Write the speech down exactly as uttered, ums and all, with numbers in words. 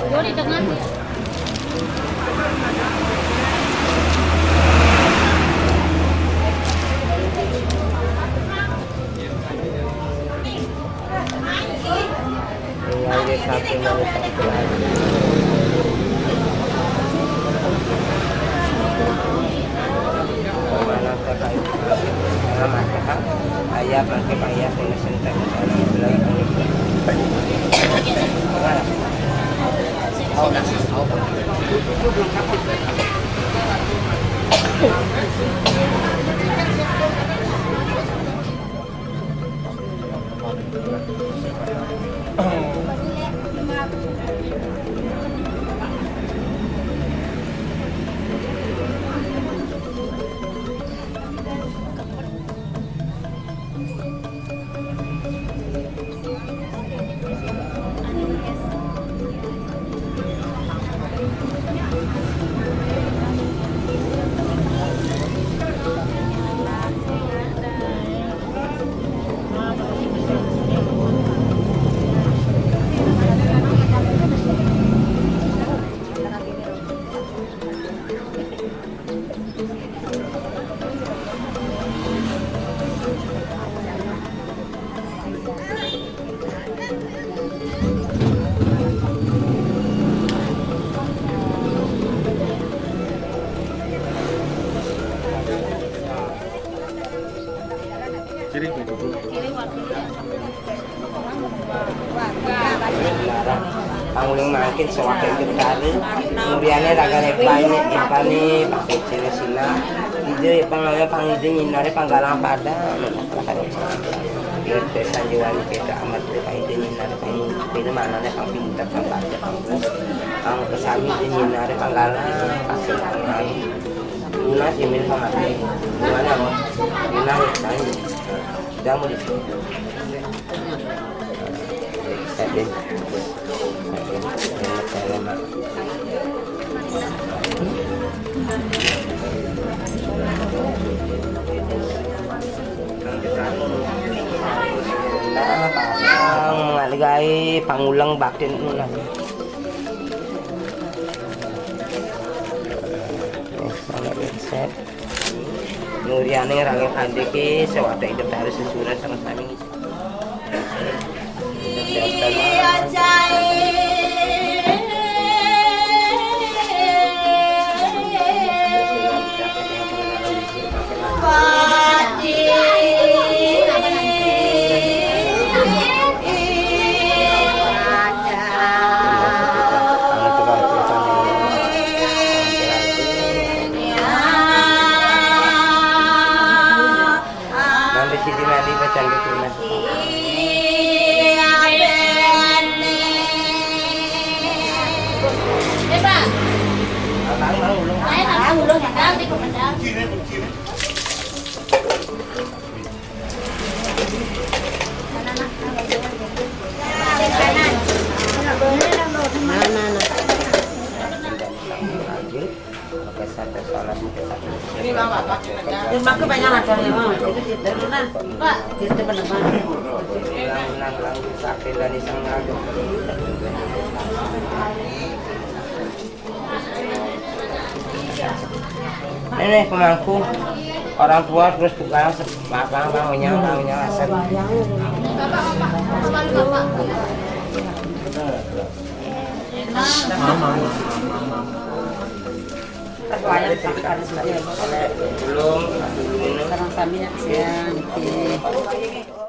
Yo di tengah. Tinggal di samping dari samping. Mana ke kayu? Mana makan? Ayam, makan ayam, ini sentak. Pangulung mangkin sawaka idup kari, muriane ragane bani, bani, pakucine sina, ije pangulung pangije nyinare panggalang pada, ragane sina. Sanjiwani kita amat pangije nyinare pangije manane pangpinter pangbaca pangku, pangkesami ije nyinare panggalang, pasti panggalang. Lunas ya, min panggalang. Gimana, Bos? Lunas ya, tanya. Udah mau di sini. Nah, pasang, mengaligai, pangulung, batin, lunas. Sangat set. Nuriane range pandeke, sewata idup harus sesurat sama sami. Nanti sini nanti baca gitu, Mas. Nah, nah, nah. Ini, Bang, Pak, pakai. Terima kasih banyak, ada, ya, Bang. Itu di, dari mana? Pak, itu teman-teman. Ini pemangku orang tua terus tukang se-, makan, bangunnya, bangunnya, asal. Mama, mama, mama. Belum, belum. Sekarang sami ya, siang, niki.